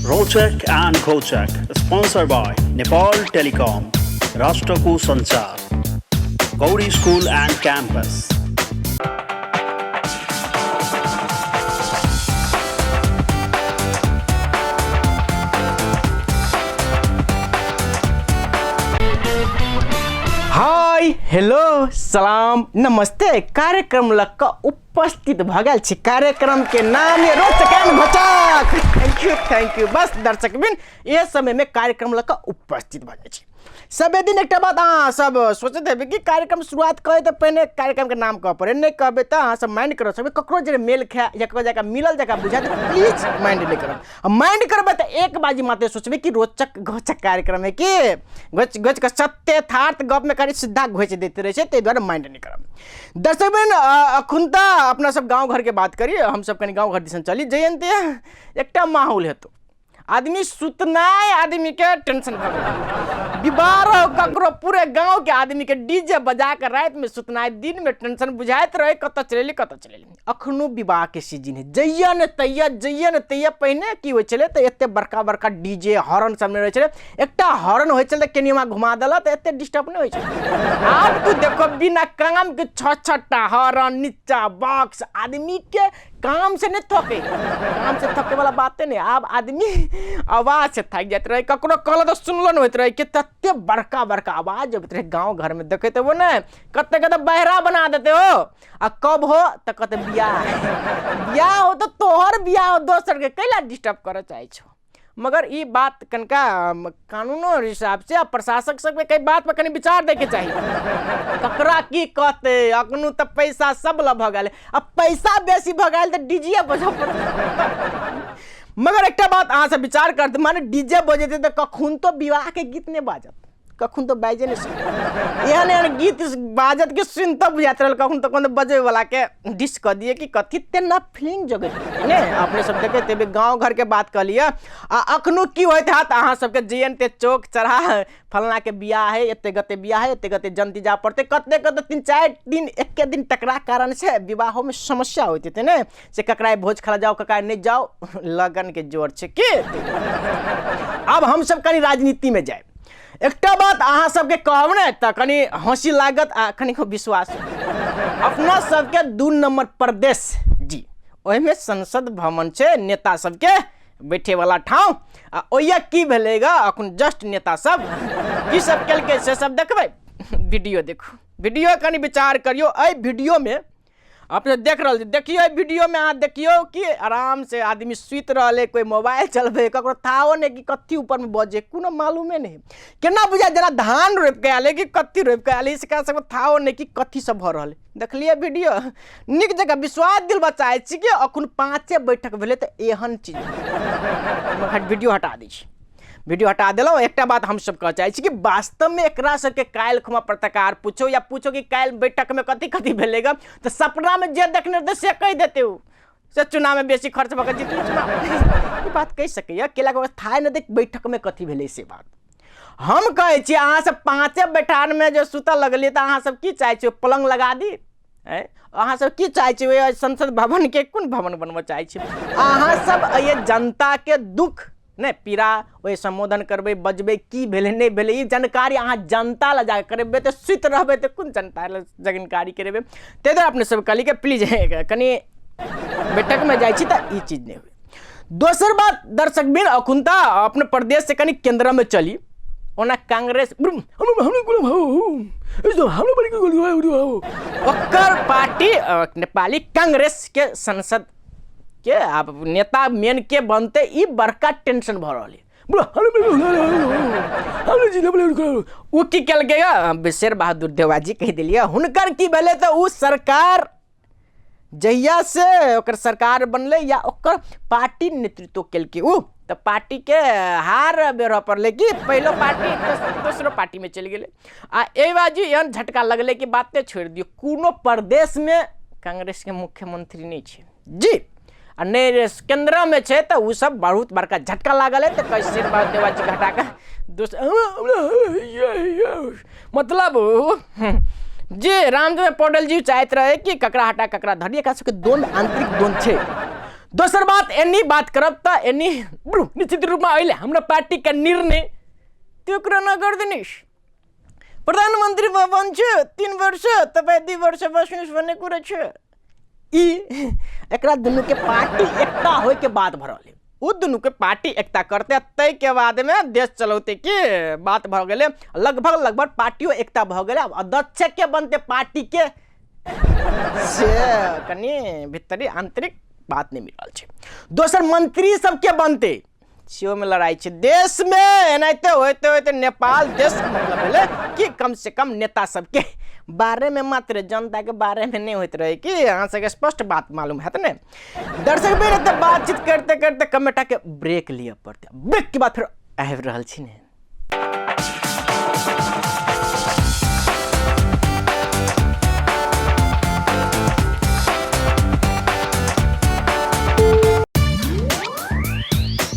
Rochak and Ghochak, sponsored by Nepal Telecom, Rashtraku Sanchar, Gauri School and Campus. Hi hello सलाम नमस्ते। कार्यक्रम लग कऽ उपस्थित भऽ गेल छी। कार्यक्रम के नाम ये रोचक एंड घोचक। Thank you, thank you. बस दर्शक बिन ये समय में कार्यक्रम लग कऽ उपस्थित भऽ जाइ छी। सबे दिन एकटा बात अहाँ सब सोचैत हेबै कि कार्यक्रम शुरुआत करे तऽ पहिने कार्यक्रम के नाम कहऽ पड़े, नहि कहबै तऽ अहाँ सब माइंड करऽ सकबै। ककरो जे मेल खाए या ककरो जाकऽ मिलल जकाँ बुझाए तऽ प्लीज माइंड नहि करब। आ माइंड करबै तऽ एक बाजी मात्र सोचबै कि रोचक घोचक कार्यक्रम है कि घोच घोच कऽ सत्य यथार्थ गपमे कनि सीधा घोचि दैत रहै छै, ताहि दुआरे माइंड नहि करब। दर्शक बहिन, अखुन तऽ अपना सब गाँव घरके बात करी, हमसब कनि गाँव घर दिसन चली। जयन्ती एकटा माहौल हेतौ, आदमी सुतनाइ आदमीके टेंशन भऽ गेल। विवाह रहो ककरो, पूरे गाँवके आदमीके डीजे बजा कऽ रातिमे सुतनाइ, दिनमे टेंशन बुझाइत रहै कतऽ चलेली कतऽ चलेली। अखनो विवाहके सीजन है, जइया ने तैया, जइया ने तैया। पहिने की होइ छलै तऽ एते बड़का बड़का डीजे हॉर्न सब नहि रहै छलै, एकटा हॉर्न होइ छलै तऽ केनिमा घुमा देलक तऽ एते डिस्टर्ब नहि होइ छलै। आब तू देखो बिना काम के छह छह टा हॉर्न, नीचा बॉक्स, आदमीके काम से नहि थके, काम से थके वाला बाते नहि। आब आदमी आवाज से थाकि जाइत रहै, ककरो कहलक तऽ सुनलो नहि होइत रहै कि तते बड़का बड़का आवाज अबैत रहै। गाँव घरमे देखैत हेबो ने, कते कते बहरा बना देते हो, आ कब हो तऽ कहते बियाह, बियाह हो तऽ तोहर बियाह हो, दोसरके कैला डिस्टर्ब करऽ चाहै छौ। मगर ई बात कनिका कानूनो हिसाब से आ प्रशासक सबके कई बात पर कनि विचार दैके चाही। ककरा की कहते, अखनो तऽ पैसा सब लग भऽ गेल, आ पैसा बेसी भऽ गेल तऽ डीजे बजऽ पड़त। मगर एकटा बात अहाँ सब विचार करते, माने डीजे बजेतै तऽ कखन तो विवाहके गीत नहि बाजत, कखन तऽ बाजे नहि सकत। एहन एहन गीत बाजत कि सुनितो बुझाइत रहल, कखन तऽ कोनो बजैवलाके डिस कऽ दियै कि कथी, तेना फीलिंग जगैत रहै ने। अपने सब देखैत हेबै, गाँव घरके बात कहलियै। आ अखनो की होइत हैत अहाँ सबके, जे एन ते चौक चढ़ा फलनाके बियाह है, एते गते बियाह है, एते गते जन्ती जा पड़तै, कते कते 3-4 दिन एके दिन टकरा कारण से विवाहोमे समस्या होइत हेतै ने, से ककरा भोज खा जाओ ककरा नहि जाओ, लगनके जोर छै की। आब हमसब कनि राजनीतिमे जायब। एकटा बात अहाँ सबके कहब ने तऽ कनि हँसी लागत आ कनि विश्वास। अपना सबके 2 नंबर प्रदेश जी, ओहिमे संसद भवन छै, नेता सबके बैठे वाला ठाव। आ ओहिया की भेलै गा, अखन जस्ट नेता सब की सब केलकै से सब देखबै। वीडियो देखू, वीडियो कनि विचार करियौ। एहि वीडियोमे अपने देख रहल छी, देखियौ एहि वीडियोमे अहाँ देखियौ कि आराम से आदमी सुति रहलै, कोइ मोबाइल चलबै, ककरो थाहो नहि कि कथी ऊपरमे बजै, कोनो मालूमे नहि। केना बुझाय जेना धान रोपिके आयल कि कथी रोपिके आयल, इसका सबके थाहो नहि कि कथी सब भऽ रहल है। देखलियै वीडियो नीक जकाँ, विश्वास दिलबऽ चाहै छी कि अखन 5 बैठक भेलै तऽ एहन चीज। वीडियो हटा दै छी, वीडियो हटा देलहुँ। एकटा बात हमसब कहऽ चाहै छी कि वास्तवमे एकरा सबके काल्हि खुमा पत्रकार पूछो या पूछो कि काल्हि बैठकमे कथी कथी भेलै ग, तऽ सपनामे जे देखने रहतै से कहि देतै ओ, से चुनावमे बेसी खर्च भऽ कऽ जीतलै चुनाव। ई बात कहि सकैए, केलाके बाद थाहे नहि देख बैठकमे कथी भेलै से बात। हम कहै छी अहाँ सब 5 बैठारमे जे सुतऽ लगलियै तऽ अहाँ सब की चाहै छियै, पलङ्ग लगा दी? अहाँ सब की चाहै छी, ओहि संसद भवनके कोन भवन बनबऽ चाहै छी? अहाँ सब एहि जनताके दुःख नहि पीड़ा ओहि सम्बोधन करबै, बजबै की भेलै नहि भेलै, ई जानकारी अहाँ जनता लए जाकऽ करेबै तऽ सुति रहबै तऽ कोन जनता लए जानकारी करेबै। ताहि दुआरे अपने सब कहली कि प्लीज कनि बैठकमे जाइ छी तऽ ई चीज नहि हुए। दोसर बात दर्शक बिन, अखुन तऽ अपने प्रदेश से कनि केंद्रमे चली। ओना कांग्रेस ओकर पार्टी नेपाली कांग्रेस के संसद के आब नेता मेन के बनते, ई बड़का टेंशन भऽ रहल है। ओ की केलकै, शेर बहादुर देवाजी कहि देलियै, हुनकर की भेलै तऽ ओ सरकार जहिया से ओकर सरकार बनलै या ओकर पार्टी नेतृत्व केलकै ओ, तऽ पार्टीके हार बेरऽ पड़लै कि पहिलो पार्टी दोसरो पार्टीमे चलि गेलै। आ एहि बाजू एहन झटका लगलै कि बाते छोड़ि दियौ, कोनो प्रदेशमे कांग्रेसके मुख्यमंत्री नहि छै जी, आ नहि केन्द्रमे छै, तऽ ओ सब बहुत बड़का झटका लागल है। तऽ कहै शेर बहादुर देवाजीके हटा कऽ दोसर मतलब जे रामचंद्र पौडेल जी चाहैत रहे कि ककरा हटा ककरा धरी, एकरा सबके द्वंद्व आंतरिक द्वंद्व छै। दोसर बात एनी बात करब तऽ एनी निश्चित रूपमे अइले हमरा पार्टीके निर्णय त्यो कुरा नगरिदिनुहोस्। प्रधानमन्त्री बन्छु 3 वर्ष, तपाईँ 2 वर्ष बस्नुहोस् भन्ने कुरा छ। ई एकरा दुनूके पार्टी एकता होइके बात भऽ रहल है। ओ दुनूके पार्टी एकता करते ताहिके बादमे देश चलौते के बात भऽ गेलै। लगभग लगभग पार्टियो एकता भऽ गेलै। आब अध्यक्षके बनते पार्टीके से कनि भीतरी आंतरिक बात नहि मिल रहल छै। दोसर मंत्री सबके बनते सेहोमे लड़ाइ छै देशमे। एनाहिते होइते होइते नेपाल देश मतलब भेलै कि कम से कम नेता सबके बारेमे मात्र जनताके बारेमे नहि होइत रहै कि अहाँ सबके स्पष्ट बात मालूम हैत ने। दर्शक भी तऽ बातचीत करते करते कमेटाके ब्रेक लिअ पड़तै। ब्रेक के बाद फेर आबि रहल छी ने।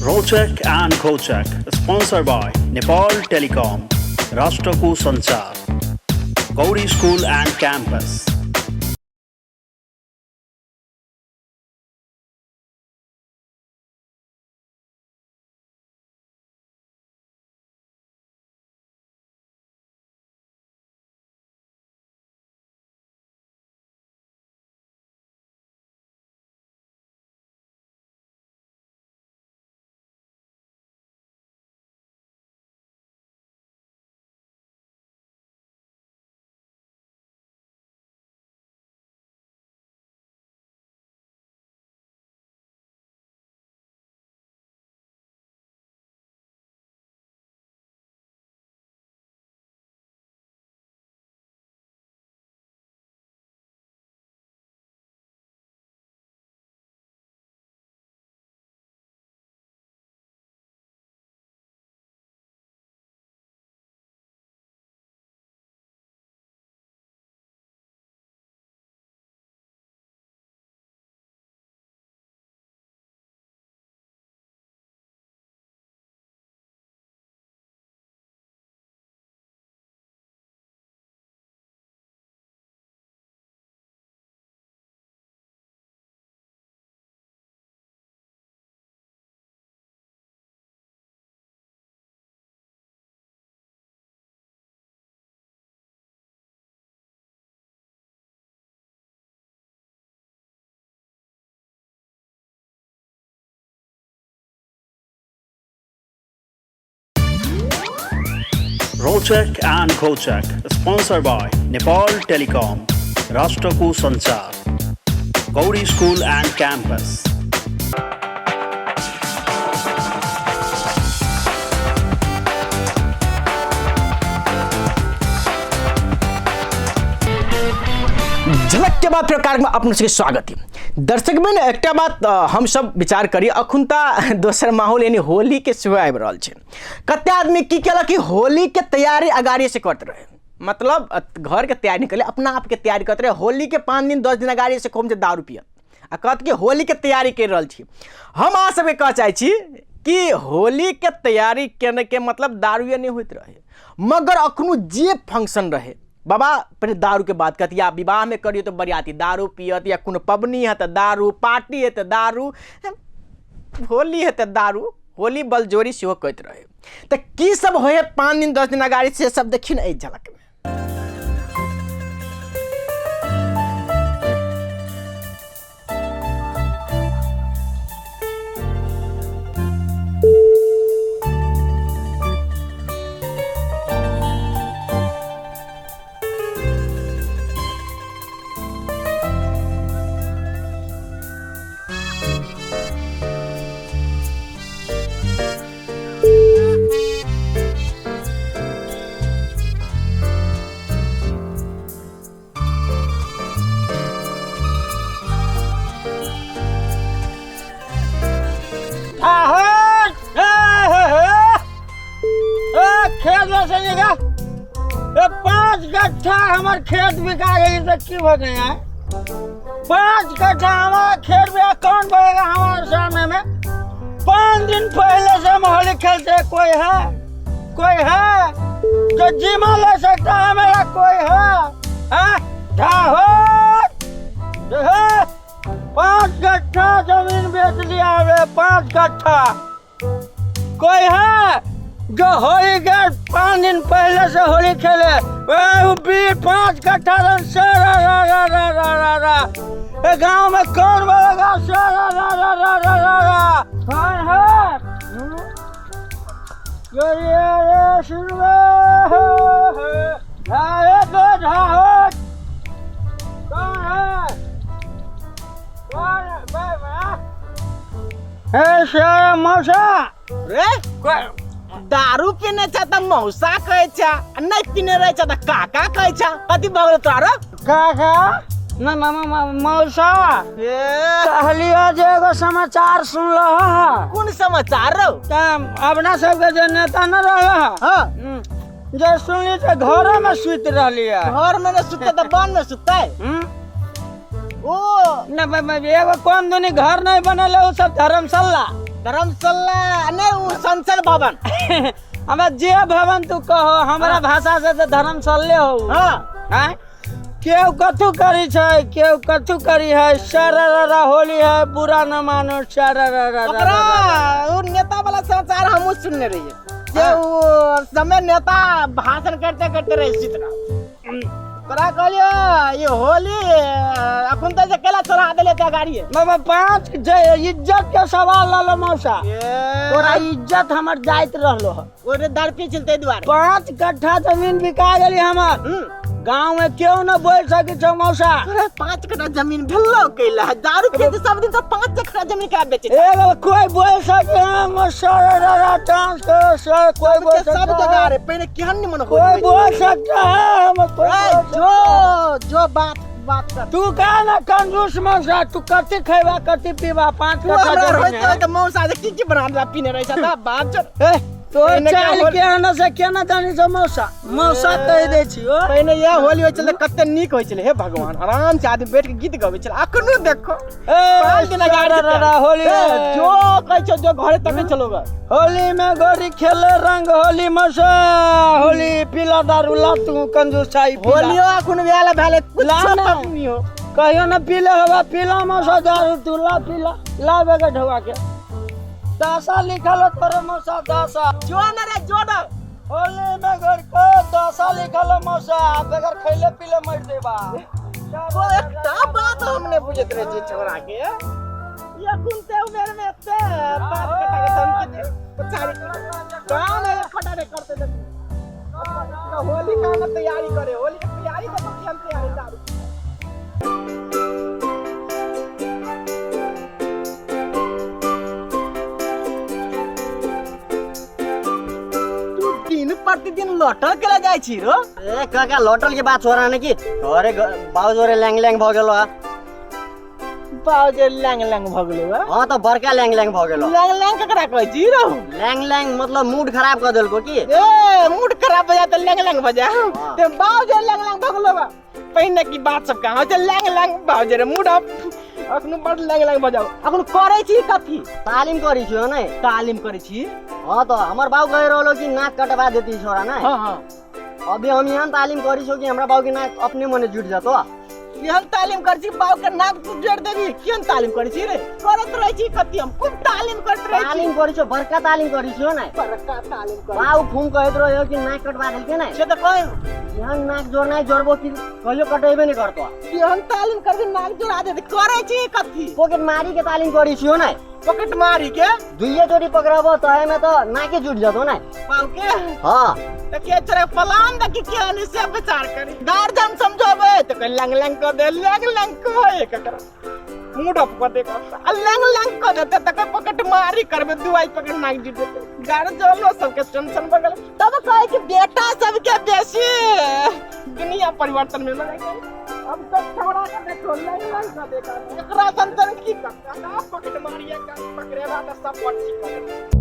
Rochak and Kochak, sponsored by Nepal Telecom, Rashtraku Sanchar, Gauri School and Campus. Rochak and Kochak, sponsored by Nepal Telecom, Rashtraku Sanchar, Gauri School and Campus. झलक के बाद फिर कार्यक्रम अपने सबके स्वागत है। दर्शक बन एकटा बात हम सब विचार करी, अखुनता दोसर माहौल यानी होली के सेहो आबि रहल छै। कते आदमी की केलक कि होली के तैयारी अगाड़ी से करते रहे, मतलब घर के तैयारी निकले अपना आप के तैयारी करते रहे। होली के 5 दिन 10 दिन अगाड़ी से खूब दारू पियत आ कहत कि होली के तैयारी कर रहल छी। हम अहाँ सबके कह चाहै छी कि होली के तैयारी केने के मतलब दारुए नहीं होइत रहे, मगर अखनो जे फंक्शन रहे बाबा पहले दारू के बात करत, या विवाह में करियो तो बरियाती दारू पियत, या कोनो पबनी है तो दारू, पार्टी है तो दारू, होली है तो दारू, होली बलजोरी सेहो कहैत रहे। तो की सब होए 5 दिन 10 दिन अगाड़ी से सब देखियो ने एहि झलक में। 5 कट्ठा हमार खेत बिका गई तो की हो गया? 5 कट्ठा हमारा खेत बिका, कौन बोलेगा हमारे सामने में? 5 दिन पहले से हम होली खेलते, कोई है? कोई है जो जिम्मा ले सकता है मेरा? कोई है? 5 गट्ठा जमीन बेच लिया रे, 5 गट्ठा। कोई है जो होली के 5 दिन पहले से होली खेले? वह भी 5 कट्ठा रन से रा रा रा रा रा रा रा। ए गांव में कौन बोलेगा से रा रा रा रा रा रा रा? कौन है? ये ये ये सुनवे है दो झाहो। कौन है? कौन है? भाई मैं ए श्याम मौसा रे दारू पीने छ त मौसा कहै छ, आ नहि पीने रहै छ त काका कहै छ। कति भऽ गेल तोरा? काका न मामा मौसा। ए कहलियो जे एगो समाचार सुनलह ह। कोन समाचार रौ? त अपना सबके जे नेता न रहल ह। हाँ। जे सुनली जे घरे में सुति रहली है। घर में न सुतते त वन में सुतते। ओ न एगो कोन दुनी घर नहीं बनल है, उ सब धर्मशाला। धर्मशाला नहीं, उ संसद भवन। हमरा जे भवन तू कहो, हमरा भाषा से तो धर्मशाले हो। हाँ। हैं? केहू कथू करी छै, केहू कथू करी है, सारा होली है, बुरा न मानो सारा रा रा रा ओकरा उ नेता वाला समाचार हमहू सुनने रहिए जे उ समय नेता भाषण करते करते रहे सीतना। तोरा कहलियो ये होली अखन तऽ जे केला चढ़ा देले ते गाड़ी। बाबा 5 जे इज्जत के सवाल ललो मौसा, तोरा इज्जत हमर जाइत रहलो ह। ओरे दारू पी चलते दुआरे। 5 कट्ठा जमीन बिका गेली हमर। गांव में केहू न बोल सके छौ मौसा। तोरा 5 कट्ठा जमीन भेलो कैला? दारू पी सब दिन तो 5 कट्ठा जमीन का बेचे? ए बाबा कोई बोल सके हम सारा रा डांस करो सर, कोई बोल सब सकता जगह है। रे पहले केहन निमन कोई होली बोल सकता है हम कोई ए, बोल जो जो बात बात कर। तू का ना कंजूस मौसा, तू कति खैबा कति पीबा। 5 तू कट्ठा हमरा जमीन रोज है। तो मौसा से की की बना देला पीने रहे छ त बात चल। ए तो पहिने के चाल होल- के आना से केना जानी छौ मौसा, मौसा कहि दै छी ओ। पहिने यह होली होइ छलै कते नीक होइ छलै। हे भगवान, आराम से आदमी बैठ के गीत गबै छलै। अखनो देखो ए, 5 दिन अगाड़ी रा, रा, रा, होली ए, जो कहै छौ जो घरे तक चलोगा। होली में गोरी खेले रंग होली मौसा, होली पीला दारू ला तू कंजूसाई पीला। होलियो अखन भेल भेले कुछ ला ना। नहीं हो। कहियो न पीले हवा पीला मौसा दारू तू ला पीला ला बेगे ढोआ के दासा लिखल तोरे मौसा दासा। जो न रे जो न। होली में गोर को दासा लिखल मौसा, बगैर खैले पीले मर देबा। वो एकटा बात हमने बुझत रहे छी छोरा के। ये कुनते उमेर में एते बात कटा के धमकी दे पछाड़ी काम है खटा रे करते देख। होली का ना तैयारी करे, होली के तैयारी तो हम तैयारी दारू। तू दिन प्रतिदिन लौटल केला जाइ छी रो? ए काका लौटल के बात छोड़ा ने कि घरे बाउ जोरे ल्याङ ल्याङ भ गेलो। बाउ जोरे ल्याङ ल्याङ भ गेलो? हां त बड़का ल्याङ ल्याङ भ गेलो। ल्याङ ल्याङ केकरा कहै छी रो? ल्याङ ल्याङ मतलब मूड खराब क देलको कि? ए मूड खराब भ जा त ल्याङ ल्याङ भ जा। ते बाउ जोरे ल्याङ ल्याङ भ गेलो बा। पहिने की बात सब कहाँ छै ल्याङ ल्याङ बाउ जोरे मूड अप अखनु बड ल्याङ ल्याङ भ जाऊ। अखनु करै छी कथी? तालिम करै छी हो नै? तालिम करै छी? हां त हमर बाउ कहि रहलो कि नाक कटवा देती छोरा नै। हां हां। अभी हम यहाँ तालिम करी छौ कि हमरा बाउ के नाक अपने मने जुट जातो। केहन तालिम करै छी बाउ के नाक तू जोड़ देबी? केहन तालिम करै छी रे? करत रहै छी कथी हम? कोन तालिम करत रहै छी? तालिम करै छौ, बड़का तालिम करै छी हो नै? बड़का तालिम करै। बाउ खुम कहैत रह्यो कि नाक कटवा देलकै नै? से त कहियो। केहन नाक जोड़नाइ जोड़बो कि कहियो कटेबे नै करतो। केहन तालिम करबी नाक जोड़ा देती? करै छी कथी? पॉकेट मारी के तालिम करै छी हो नै? पॉकेट मारी के? दुइये चोटी पकड़ाबो तहे में त नाके जुट जातो नै? बाउ के? हां। त के चोरे पलान the कि केहन से विचार करी? गार्जियन समझाबे त कह लंग लंग क दे, लंग लंग क एकरा मूड ऑफ क दे, आ लंग लंग क देते त कह पॉकेट मारी करबे दुआई पकड़ नाक जुट देते। गार्जियनो सबके टेंशन भ गेल। तब कहे कि बेटा सबके बेसी दुनिया परिवर्तन में लगे। अब तो छोड़ा के देखो लंग लंग क दे, एकरा संतन की करता? पॉकेट मारिए का पकड़ेबा त सब पट्टी कर दे।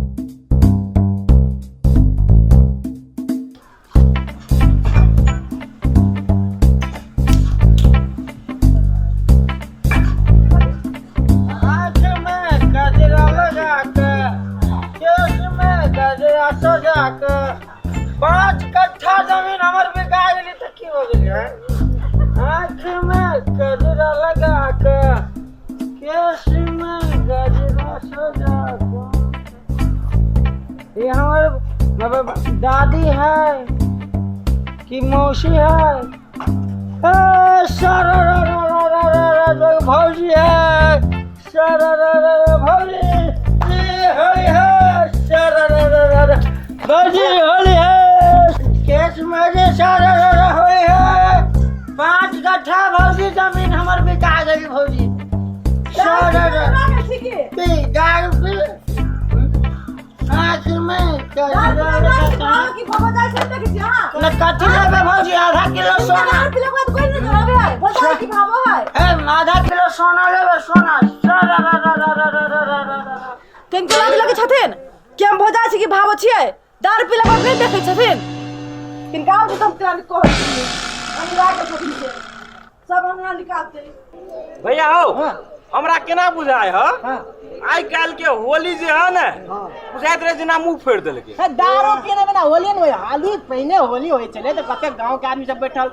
आँख में गजरा लगा के, केस में गजरा सजा के, 5 कट्ठा जमीन हमर बिका गेली त की हो गेली? आँख में गजरा लगा के, दादी है कि मौसी है? ए सर भौजी है, सर भौजी ए, होली है, सर भौजी होली है, केस में जे सर होली है। 5 गट्ठा भौजी जमीन हमर बिका गेल भौजी। सर पी दारू पी आँखि में न कथी लेबै भौजी? आधा किलो सोना, ए आधा किलो सोना लेबै, सोना। सर केन लाज लगै छथिन कि हम भौजाइ छी कि भावो छियै? दारू पीला पर नहि देखै छथिन? किनका आबै तऽ हम तोरा कहै छियै, हमरा के छथिन से सब हमरा निकालतै। भैया हो, हमरा केना बुझाय ह आइ काल्हि के होली जे ह ने, बुझाइत रहे जेना मुंह फेर देलकै। दारू पीने बिना होली नहि होइ। हाली पहिने होली होइ छलै तऽ कते गाँव के आदमी सब बैठल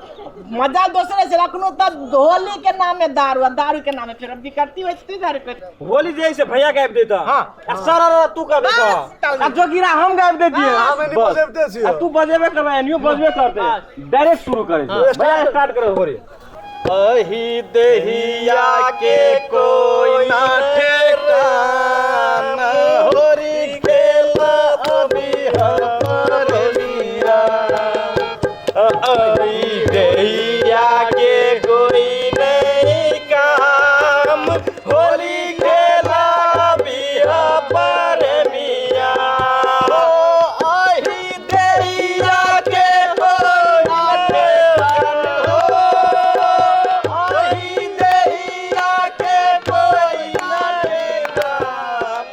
मजा दोसरे छलै। अखनो तऽ होली के नाम में दारू आ दारू के नाम में फिर बिकरती होइ छै दारू के। होली जे है से भैया गाबि देता हाँ। आ सर तू कहबे बस, कह आ जोगिरा हम गाबि देतियै। हम एनी बस। बजेबते छियै। आ तू बजेबे करबै, एनियो बजबे करते। डायरेक्ट शुरू करै छै भैया, स्टार्ट करो होली। अही देहिया के कोई ना ठेकान, होरी खेला अभी हमर। अही देहिया के कोई नहीं काम, होली खेला अभी हमर मिया। अही देहिया के कोई ना ठेकान हो, अही देहिया के कोई ना ठेकान,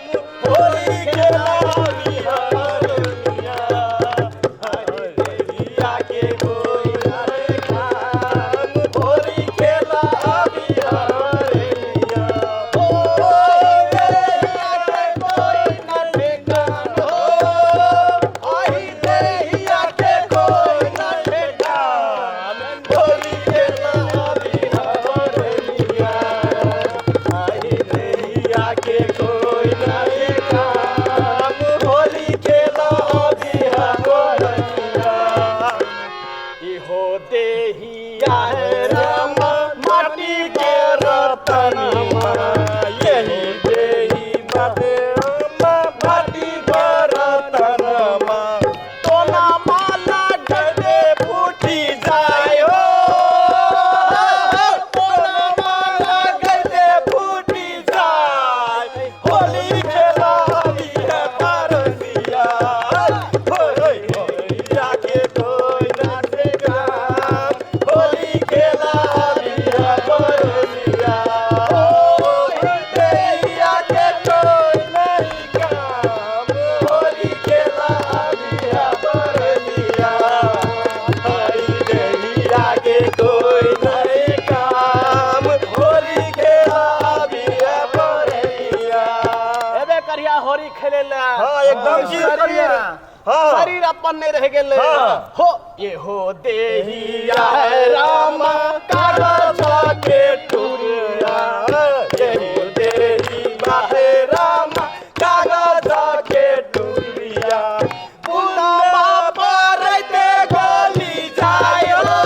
होली खेला अभी हमर मिया। अही देहिया के कोई ना ठेकान, होली खेला अभी हमर मिया। ओ देहिया के कोई ना ठेकान हो, अही देहिया के कोई ना ठेकान, होली खेला अभी हमर मिया। अही देहिया के कोई ना ठेकान, होली खेला अभी हमर मिया। इहो देहिया राम माटी के रतनमा, यही देही माटी के रतनमा, तोना माला गदे फूटी जाय हो, तोना माला गदे फूटी जाय, होली खेला अभी है परसिया। होय होलिया के कोई ना ठेकान, होली खेला अभी है परसिया। ओही देहिया के कोई नहीं काम, होली खेला अभी है परसिया। हरी देहिया के कोई नहीं काम, होली खेला अभी है परसिया। एबे करिया होरी खेले ला। हाँ एकदम जी करिए। हाँ शरीर अपन नहीं रह गेले। हाँ। हो ये हो देहिया राम कागज के टुकड़ा, यही देही बाहे राम कागज के टुकड़िया, पुनवा परते गली जाय हो,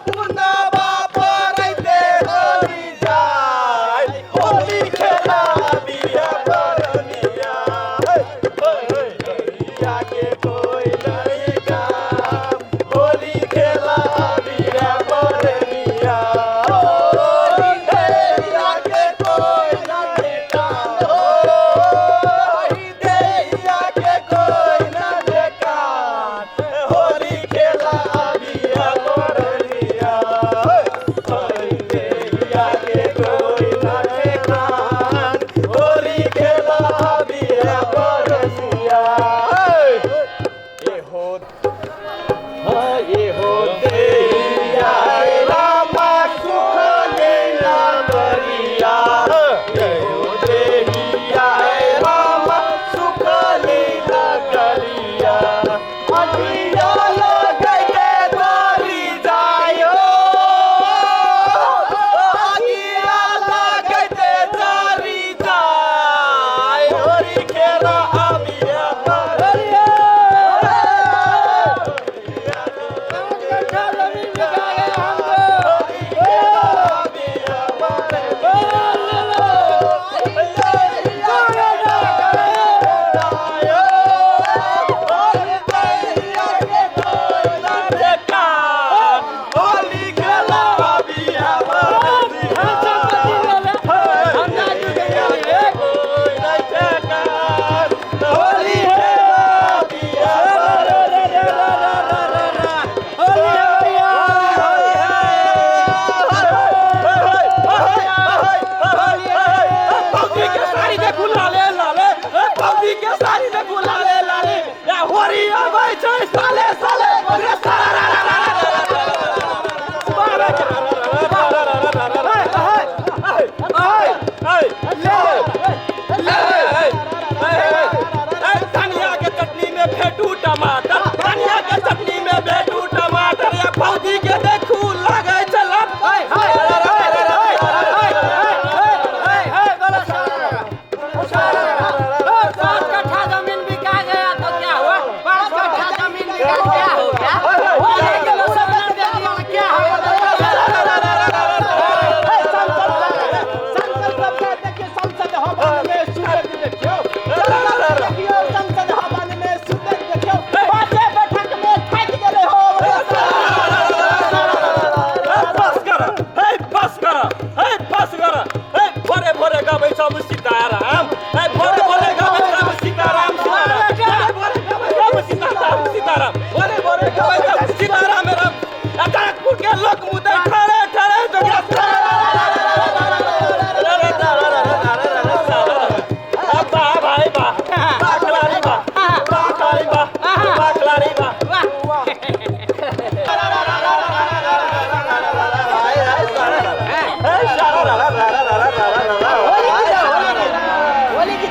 पुनवा परते गली जाय, होली खेला बिया परनिया। होलिया के कोई नहीं काम, होली खेला बिया। के साड़ी देखू लाले लाले या होरी आबै छै साले साले रे सारा रा रा रा धनिया के चटनी में भेटू टमाटर, धनिया के चटनी में भेटू टमाटर, या भौजी के देखू लागै छै लप। पाँच कट्ठा जमीन बिका गया तो क्या हुआ? 5 कट्ठा जमीन बिका क्या हो गया? होली के लोग सब दे दिया क्या हो गया? संसद संसद हवन में सुतत देखियो, देखियो संसद हवन में सुतत देखियो, पाँचे बैठक में थाकि गेलै हो। बस कर, हे बस कर, हे बस कर, हे भोरे भोरे गाबै सब सीताराम, हे भोरे भोरे गाबै सब सीताराम सीताराम, भोरे भोरे गाबै सब सीताराम सीताराम, भोरे भोरे गाबै सब सीताराम राम। आ जनकपुर के लोक मुदै ठहरे ठहरे जोगिया। वाह भाई वाह, वाह खिलाड़ी वाह, वाह खिलाड़ी वाह, वाह खिलाड़ी वाह।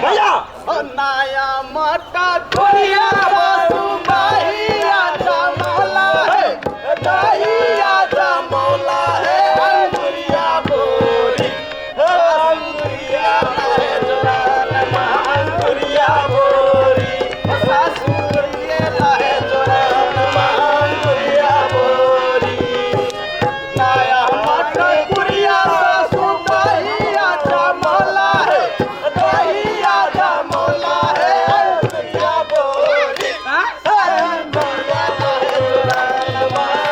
भैया नया मटा कोरिया बसु माहिया जमौला है, दहिया जमौला है, अंगुरिया बोरी, अंगुरिया है जोरान, अंगुरिया बोरी, सासुर ये रहे जोरान, अंगुरिया बोरी। नया मटा कोरिया सासु माहिया जमौला है, दहिया जमौला है, अंगुरिया बोरी, अंगुरिया रहे जोरान,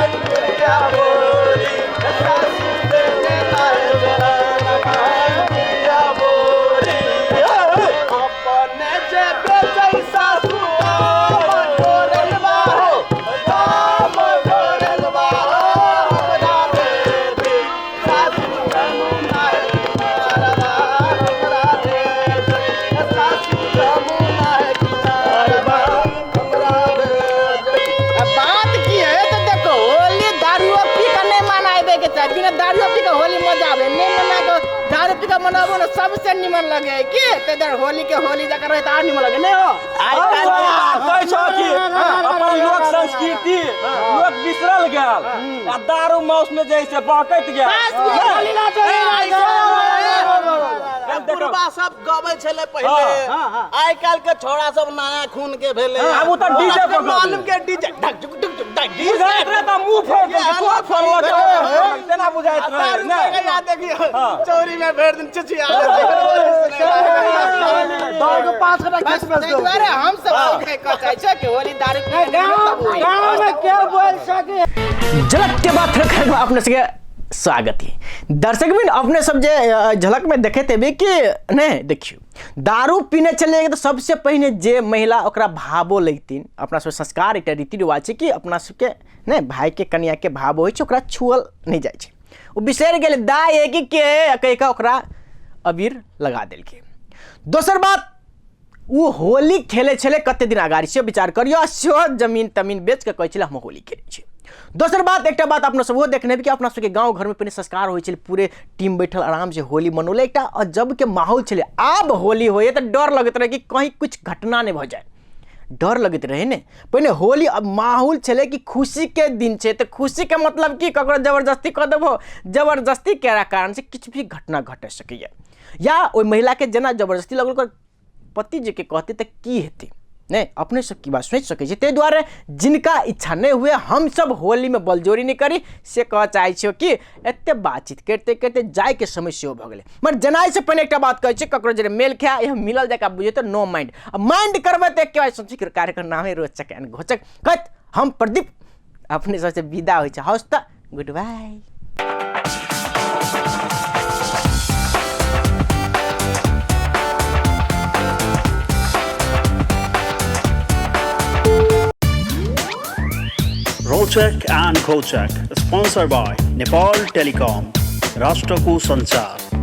अंगुरिया बोरी, सासुर ये रहे जोरान, अंगुरिया बोरी। अपने जे बेचै सासु आम गोरलवा हो, आम गोरलवा हो, हमरा देवी सासु जमुना है किनारवा, हमरा देवी सासु जमुना है किनारवा, हमरा देवी। बात की है तो देखो, होली दारू पी के नहीं मनाबे के चाही। बिना दारू पी के होली मजा आवे नहीं, मना के दारू पी के मनाबो ना सबसे निमन लगे की ते इधर होली के होली जकर रहे त आर निमन लगे नहीं हो। कहै छौ कि अपन लोक संस्कृति लोक बिसरल गेल आ दारू माउस में जैसे बहकैत गेल। बुढ़बा सब गबै छलै पहिले, आइ काल्हि के छोड़ा सब नया खून के भेलै। आब ओ तऽ डीजे पर गबै। मालूम के डीजे ढक ढुक ढुक ढुक ढक डीजे बुझाइत रहे तऽ मुँह फोड़ देलकै, तोर फोड़लक, तेना बुझाइत रहे दारू नहि। के याद देखियौ, चौरी में भरि दिन चिचिया बस ताहि दुआरे हम सब कह चाहै छियै कि होली दारू पी के नहीं तब होली। गाँव में क्यों बोल सके? झलक के बाद फिर कार्यक्रम अपने सबके स्वागत है। दर्शक भी अपने सब जे झलक में देखे थे कि नहीं देखियो, दारू पीने चले तो सबसे पहिने जे महिला ओकरा भावो लगतिन, अपना सब संस्कार एकटा रीति रिवाज छै कि अपना सबके नहीं भाई के कनिया के भाव होइ छै, ओकरा छुअल नहीं जाइ छै। ओ बिसरि गेलै दाय है कि के कहि कऽ ओकरा अबीर लगा देलकै। दोसर बात, ओ होली खेलै छलै कते दिन अगाडि से विचार करियौ, सेहो जमीन तमीन बेच कऽ कहै छलै हम होली खेलै छी। दोसर बात, एकटा बात अपना सब ओहो देखने हेबै कि अपना सबके गाँव घरमे पहिने संस्कार होइ छलै, पूरे टीम बैठल आराम से होली मनौलै, एकटा अजबके माहौल छलै। आब होली होइए तऽ डर लगैत रहै कि कहीं कुछ घटना नहि भऽ जाए, डर लगैत रहै ने। पहिने होली अब माहौल छलै कि खुशीके दिन छै, तऽ खुशीके मतलब कि ककरो जबरदस्ती कऽ देबहो, जबरदस्ती केला कारण से किछु भी घटना घटि सकैए। या ओहि महिलाके जेना जबरदस्ती लगल ओकर पति जीके कहतै तऽ की हेतै, नहि अपने सब की बात सोचि सकै छी। ताहि दुआरे जिनका इच्छा नहि हुए हमसब होलीमे बलजोरी नहि करी से कहऽ चाहै छियौ कि एते बातचीत करिते करिते जाइके समय सेहो भऽ गेलै। मगर जनाइसँ पहिने एकटा बात कहै छी, ककरो जे मेल खाय या मिलल जकाँ बुझै तऽ नो माइंड, आ माइंड करबै तऽ एके बार सोची कि कार्यक्रम नामे रोचक एंड घोचक। कहैत हम प्रदीप अपने सबसँ विदा होइ छै। हौस तऽ गुड बाय। रोचक and Ghochak, sponsored by Nepal Telecom, राष्ट्रको संचार।